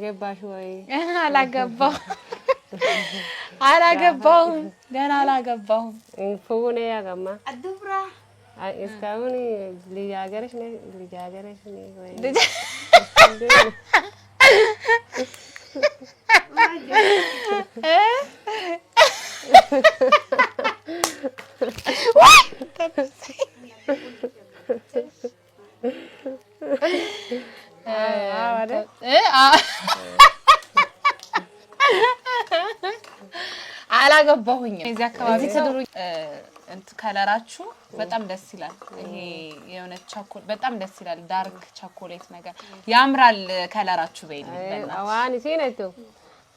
ገባሽ ወይ? አላገባሁም፣ አላገባሁም፣ ገና አላገባሁም። Fuune ያገማ እስካሁን ልጃገረሽ ልጃገረሽ ወይ? አላገባሁኝም። እዚህ አካባቢ ተድሩ color ኣችሁ በጣም ደስ ይላል። ይሄ የሆነ ቸኮል በጣም ደስ ይላል። Dark chocolate ነገር ያምራል color ኣችሁ። በይልኝ Waan isiin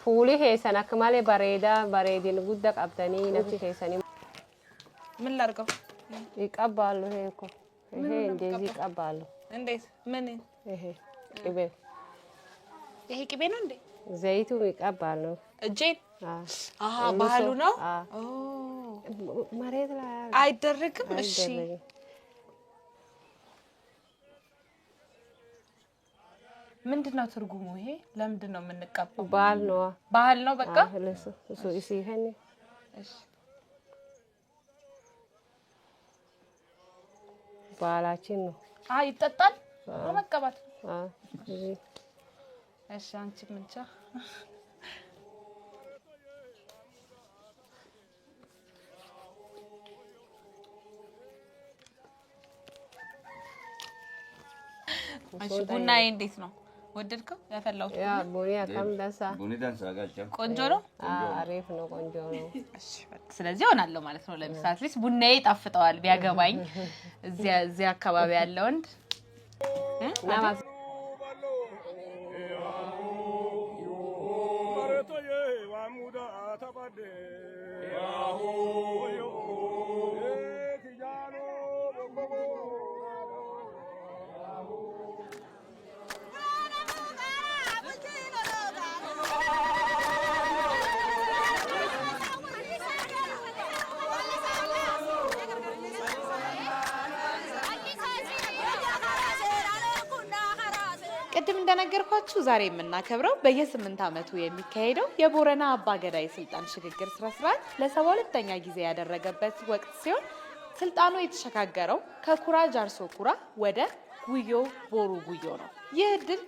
fuulli keessan akka malee bareeda, bareedina guddaa qabdanii nafti keessanii ምን ላድርገው? ይቀባሉ። ይሄ እኮ ይሄ እንደዚህ ይቀባሉ። እንዴት? ምን ይሄ ቅቤ ይሄ ቅቤ ነው እንዴ? ዘይቱ ይቀባሉ። እጄን? አሃ፣ ባህሉ ነው። መሬት ላይ አይደረግም። እሺ፣ ምንድን ነው ትርጉሙ? ይሄ ለምንድን ነው የምንቀባው? ባህል ነው፣ ባህል ነው። በቃ ባህላችን ነው። ይጠጣል፣ መቀባት። እሺ፣ አንቺ ምንቻ ቡናዬ እንዴት ነው? ወደድከው? ያፈላሁት ቆንጆ ነው። አሪፍ ነው። ቆንጆ ነው። ስለዚህ ሆናለሁ ማለት ነው። ለምሳሌ at least ቡናዬ ይጣፍጠዋል ቢያገባኝ እዚያ አካባቢ ያለ ወንድ። ቅድም እንደነገርኳችሁ ዛሬ የምናከብረው በየ8 ዓመቱ የሚካሄደው የቦረና አባገዳ የስልጣን ሽግግር ስነስርዓት ለ72ኛ ጊዜ ያደረገበት ወቅት ሲሆን ስልጣኑ የተሸጋገረው ከኩራ ጃርሶ ኩራ ወደ ጉዮ ቦሩ ጉዮ ነው። ይህ እድል